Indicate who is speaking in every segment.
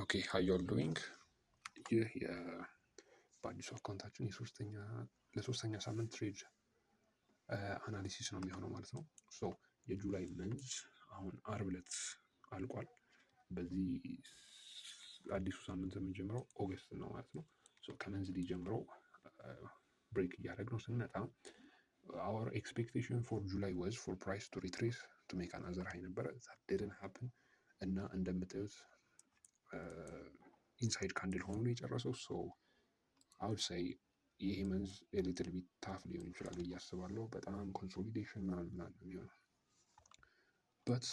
Speaker 1: Okay, how you doing? ይህ በአዲሱ account ኣችን ለሶስተኛ ሳምንት trade analysis ነው የሚሆነው ማለት ነው። So የ July month አሁን አርብ ዕለት አልቋል። በዚህ አዲሱ ሳምንት የምንጀምረው August ነው ማለት ነው። So ከ monthly ጀምሮ break እያደረግነው ስንመጣ our expectation for July was for price to retrace to make another high ነበረ። That didn't happen እና እንደምታዩት inside candle ሆኖ ነው የጨረሰው። So I would say ይሄ month little bit tough ሊሆን ይችላል ብዬ አስባለሁ። በጣም consolidation ምናምን ምናምን ነው የሚሆነው፣ but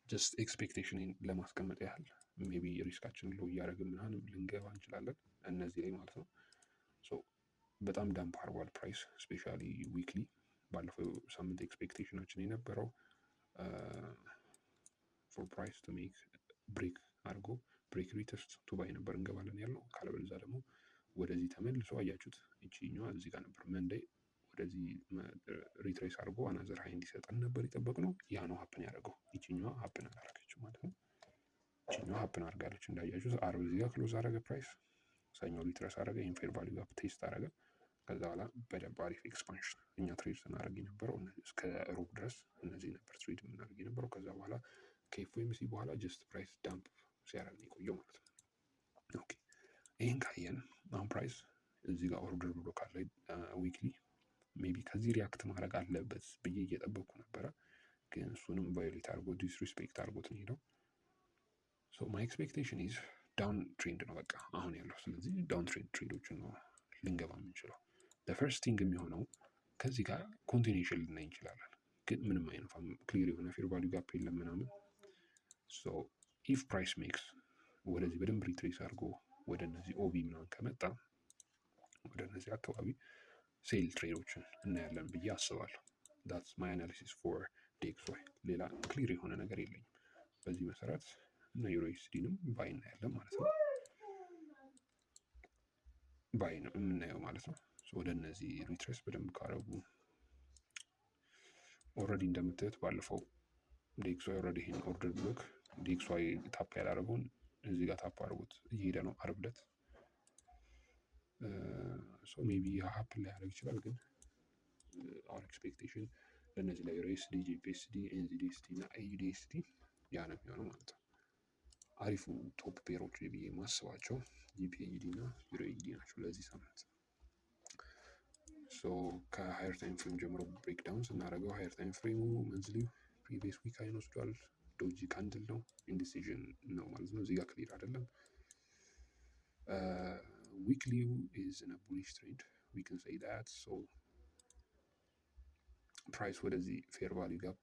Speaker 1: just expectation ለማስቀመጥ ያህል maybe risk ኣችን low እያደረግን ምናምን ልንገባ እንችላለን እነዚህ ላይ ማለት ነው። So በጣም dump አድርጓል price፣ especially weekly። ባለፈው ሳምንት expectation ኣችን የነበረው for price to make break አድርጎ break retest to buy ነበር እንገባለን ያልነው። ካለበለዚያ ደግሞ ወደዚህ ተመልሶ፣ አያችሁት፣ ይቺኛዋ እዚህ ጋር ነበር Monday ወደዚህ retrace አድርጎ another high እንዲሰጠን ነበር የጠበቅነው። ያ ነው happen ያደረገው። ይቺኛዋ happen አላረገችም ማለት ነው። ይቺኛዋ happen አድርጋለች። እንዳያችሁት አርብ እዚህ ጋር close አደረገ price፣ ሰኞ retrace አደረገ፣ ይህን fair value gap test አደረገ። ከዛ በኋላ በደንብ አሪፍ expansion እኛ trade ስናደርግ የነበረው እስከ ሮብ ድረስ እነዚህ ነበር trade የምናደርግ የነበረው። ከዛ በኋላ ከ FOMC በኋላ just price dump ሲያደርግ ነው የቆየው ማለት ነው። Okay፣ ይህን ካየን አሁን price እዚህ ጋር order block አለ weekly፣ maybe ከዚህ react ማድረግ አለበት ብዬ እየጠበቅኩ ነበረ፣ ግን እሱንም violate አድርጎ disrespect አድርጎት ነው ሄደው። So my expectation is downtrend ነው በቃ አሁን ያለው። ስለዚህ downtrend trade ኦችን ነው ልንገባ የምንችለው። First thing የሚሆነው ከዚህ ጋር continuation ልናይ እንችላለን፣ ግን ምንም አይነት clear የሆነ fair value gap የለም ምናምን። So if price makes ወደዚህ በደንብ retrace አድርጎ ወደ እነዚህ OB ምናምን ከመጣ ወደ እነዚህ አካባቢ sell trade ኦችን እናያለን ብዬ አስባለሁ። That's my analysis for DXY። ሌላ clear የሆነ ነገር የለኝም። በዚህ መሰረት እና EURUSD ንም buy እናያለን ማለት ነው። Buy ነው የምናየው ማለት ነው። ወደ እነዚህ retrace በደንብ ካረጉ already እንደምታዩት ባለፈው DXY already ይሄን order block DXY tap ያላደረገውን እዚህ ጋር tap አድርጎት እየሄደ ነው አርብ ዕለት። So maybe happen ሊያደርግ ይችላል፣ ግን our expectation ለእነዚህ ላይ EURUSD፣ GBPUSD፣ NZDUSD እና AUDUSD ያ ነው የሚሆነው ማለት ነው። አሪፉ top pair ኦች ብዬ የማስባቸው GBPAUD እና EURAUD ናቸው ለዚህ ሳምንት። So ከ higher time frame ጀምሮ breakdown ስናደርገው higher time frame ኡ monthly ው previous week high ን ወስዷል። Doji candle ነው፣ indecision ነው ማለት ነው። እዚህ ጋር clear አይደለም። Weekly ው is in bullish trend, we can say that። So price ወደዚህ fair value gap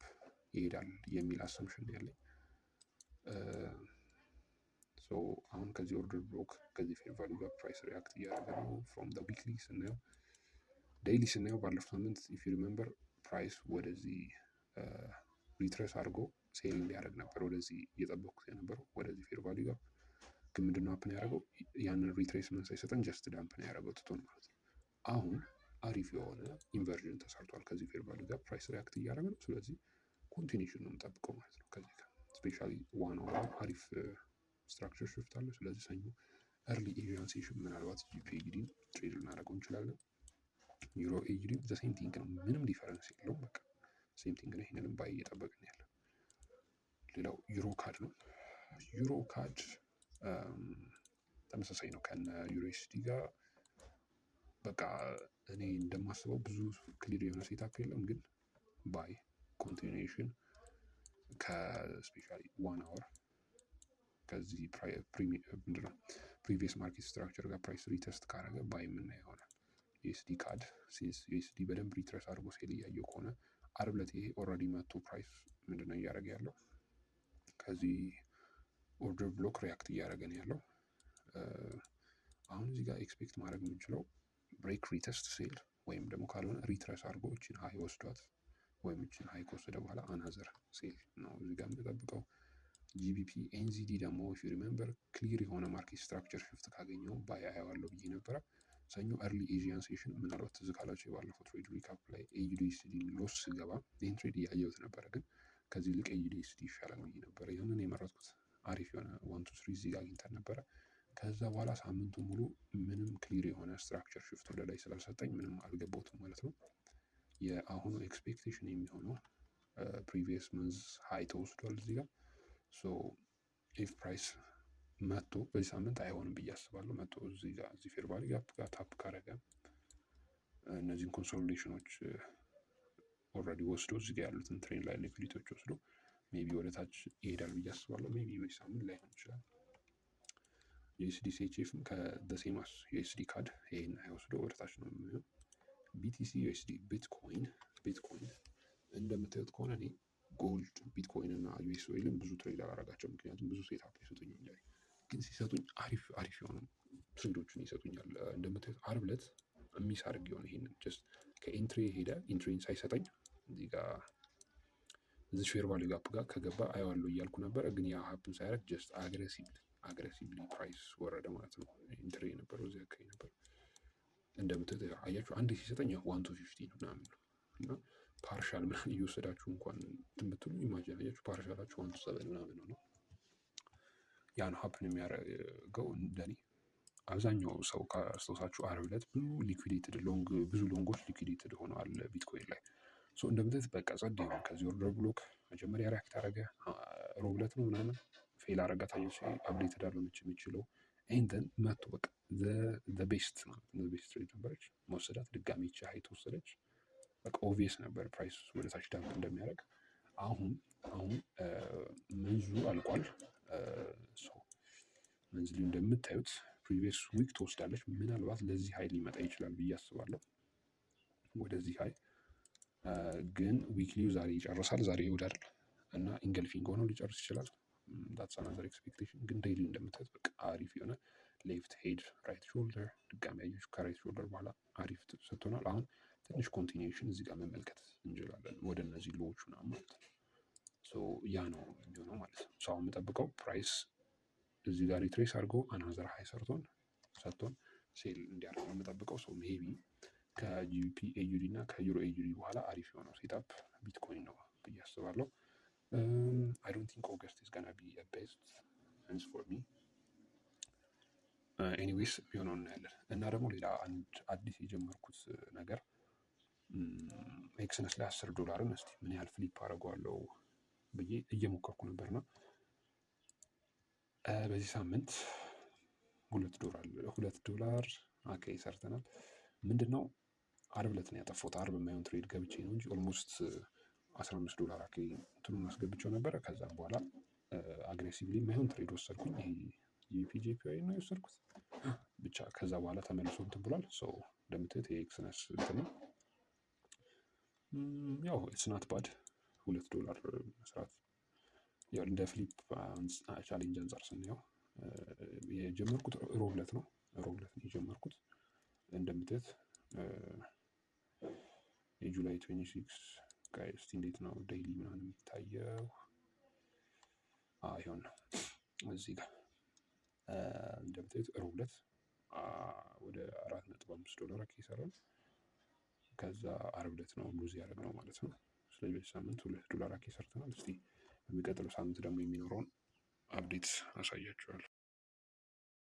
Speaker 1: ይሄዳል የሚል assumption ያለኝ። So አሁን ከዚህ order block ከዚህ fair value gap price react እያደረገ ነው from the weekly ስናየው። Daily ስናየው ባለፈው ሳምንት if you remember price ወደዚህ retrace አድርጎ sell ሊያደርግ ነበር ወደዚህ እየጠበቅኩት የነበረው ወደዚህ fair value gap። ግን ምንድነው happen ያደረገው? ያንን retracement ሳይሰጠን just dump ነው ያደረገው ትቶን ማለት ነው። አሁን አሪፍ የሆነ inversion ተሰርቷል። ከዚህ fair value gap price react እያደረገ ነው። ስለዚህ continuation ነው የምጠብቀው ማለት ነው። ከዚህ ጋር especially 1 hour አሪፍ structure shift አለ። ስለዚህ ሰኞ early Asian session ምናልባት GBPAUD ን trade ልናደርገው እንችላለን። EURAUD the same thing ነው፣ ምንም difference የለውም። በቃ same thing ነው። ይህንንም buy እየጠበቅን ያለ። ሌላው EURCAD ነው። EURCAD ተመሳሳይ ነው ከነ EURUSD ጋር። በቃ እኔ እንደማስበው ብዙ clear የሆነ setup የለም፣ ግን buy continuation ከ especially 1 hour ከዚህ ምንድነው previous market structure ጋር price retest ካረገ buy የምናየው ይሆናል። USDCAD since USD በደንብ retrace አድርጎ sell እያየው ከሆነ አርብ ዕለት ይሄ already መቶ price ምንድነው እያደረገ ያለው? ከዚህ order block react እያደረገ ነው ያለው። አሁን እዚህ ጋር expect ማድረግ የምንችለው break retest sell ወይም ደግሞ ካልሆነ retrace አድርጎ እችን high ወስዷት ወይም እችን high ከወሰደ በኋላ another sell ነው እዚህ ጋር የምንጠብቀው። GBPNZD ደግሞ if you remember clear የሆነ market structure shift ካገኘው buy አየዋለሁ ብዬ ነበረ። ሰኞ early Asian session ምናልባት ትዝ ካላቸው የባለፈው trade recap ላይ AUDUSD loss ስገባ ይህን trade እያየሁት ነበረ፣ ግን ከዚህ ይልቅ AUDUSD ይሻላል ብዬ ነበረ ያንን የመረጥኩት። አሪፍ የሆነ one to three እዚህ ጋር አግኝተን ነበረ። ከዛ በኋላ ሳምንቱ ሙሉ ምንም clear የሆነ structure shift ወደ ላይ ስላልሰጠኝ ምንም አልገባሁትም ማለት ነው። የአሁኑ expectation የሚሆነው previous month high ተወስዷል እዚህ ጋር። So if price መጥቶ በዚህ ሳምንት አይሆንም ብዬ አስባለሁ። መጥቶ እዚህ ጋር እዚህ fair value gap ጋር tap ካረገ፣ እነዚህን consolidation ኖች already ወስዶ፣ እዚህ ጋር ያሉትን trend line liquidity ዎች ወስዶ maybe ወደ ታች ይሄዳል ብዬ አስባለሁ። Maybe በዚህ ሳምንት ላይሆን ይችላል። USDCHF ም ከ the same as USDCAD ይሄን high ወስዶ ወደ ታች ነው የሚሆነው። BTCUSD፣ ቢትኮይን እንደምታዩት ከሆነ እኔ gold፣ ቢትኮይን እና US oil ን ብዙ trade አላረጋቸው፣ ምክንያቱም ብዙ setup አይሰጡኝም። ግን ሲሰጡኝ አሪፍ አሪፍ የሆኑ trade ኦችን ይሰጡኛል። እንደምታዩት አርብ ዕለት miss አድርግ የሆነ ይሄንን just ከ entry ሄደ፣ entry ን ሳይሰጠኝ እዚህ ጋር እዚህ fair value gap ጋር ከገባ አየዋለሁ እያልኩ ነበረ። ግን ያ happen ሳያደርግ just aggressively price ወረደ ማለት ነው። Entry የነበረው እዚህ አካባቢ ነበር። እንደምታዩት አያችሁ፣ አንድ ሲሰጠኝ 1 to 15 ምናምን ነው። እና partial ምናምን እየወሰዳችሁ እንኳን እንትን ብትሉ imagine አያችሁ partial ኣችሁ 1 to 7 ምናምን ነው። ያ ነው happen የሚያደርገው። እንደኔ አብዛኛው ሰው ካስታውሳችሁ ዓርብ ዕለት ብዙ liquidated long፣ ብዙ long ኦች liquidated ሆነዋል ቢትኮይን ላይ። So እንደምታዩት በቃ ጸድ የሆነ ከዚህ order block መጀመሪያ react አደረገ፣ ሮብ ዕለት ነው ምናምን fail አረጋት፣ አየች updated አልሆነች የሚችለው and then መቶ በቃ best ማለት ነው፣ best trade ነበረች መወሰዳት። ድጋሚ ይቺ high ተወሰደች። በቃ obvious ነበር price ወደ ታች dump እንደሚያደርግ። አሁን month ኡ አልቋል። Monthly እንደምታዩት previous week ትወስዳለች። ምናልባት ለዚህ high ሊመጣ ይችላል ብዬ አስባለሁ። ወደዚህ high ግን weekly ው ዛሬ ይጨርሳል። ዛሬ እሑድ አይደል? እና engulfing ሆኖ ሊጨርስ ይችላል። That's another expectation። ግን daily እንደምታዩት በቃ አሪፍ የሆነ left head right shoulder ድጋሚ አየች። ከ right shoulder በኋላ አሪፍ ሰጥቶናል። አሁን ትንሽ continuation እዚህ ጋር መመልከት እንችላለን፣ ወደ እነዚህ low ዎቹ ምናምን ማለት ነው። ያ ነው የሚሆነው ማለት ነው። So አሁን የምጠብቀው price እዚህ ጋር retrace አድርጎ another high ሰጥቶን sell እንዲያደርግ ነው የምጠብቀው። So maybe ከ GBPAUD እና ከ EURAUD በኋላ አሪፍ የሆነው setup ቢትኮይን ነው ብዬ አስባለሁ። I don't think August is gonna be best month for me። Anyways የሚሆነው እናያለን። እና ደግሞ ሌላ አንድ አዲስ የጀመርኩት ነገር Exness ላይ 10 ዶላርን እስቲ ምን ያህል flip አደርገዋለሁ ብዬ እየሞከርኩ ነበርና በዚህ ሳምንት 2 ዶላር 2 ዶላር አካባቢ ሰርተናል። ምንድን ነው፣ አርብ ዕለት ነው ያጠፋሁት። አርብ የማይሆን trade ገብቼ ነው እንጂ almost 15 ዶላር አካባቢ እንትኑን አስገብቼው ነበረ። ከዛም በኋላ aggressively የማይሆን trade ወሰድኩኝ። ይሄ GBPJPY ነው የወሰድኩት ብቻ። ከዛ በኋላ ተመልሶ እንትን ብሏል። So እንደምታዩት የ Exness እንትን ነው፣ ያው it's not bad 2 ዶላር መስራት። ያው እንደ flip challenge አንጻር ስናየው የጀመርኩት ሮብ ዕለት ነው። ሮብ ዕለት ነው የጀመርኩት። እንደምታዩት የ July 26። እስቲ እንዴት ነው daily ምናምን የሚታየው? ይሆን ነው እዚህ ጋር እንደምታዩት ሮብ ዕለት ወደ 4.5 ዶላር አካባቢ ይሰራል። ከዛ አርብ ዕለት ነው lose ያደረግነው ማለት ነው። ስለዚህ በዚህ ሳምንት 2 ዶላር አካባቢ ሰርተናል። እስቲ በሚቀጥለው ሳምንት ደግሞ የሚኖረውን update አሳያችኋለሁ።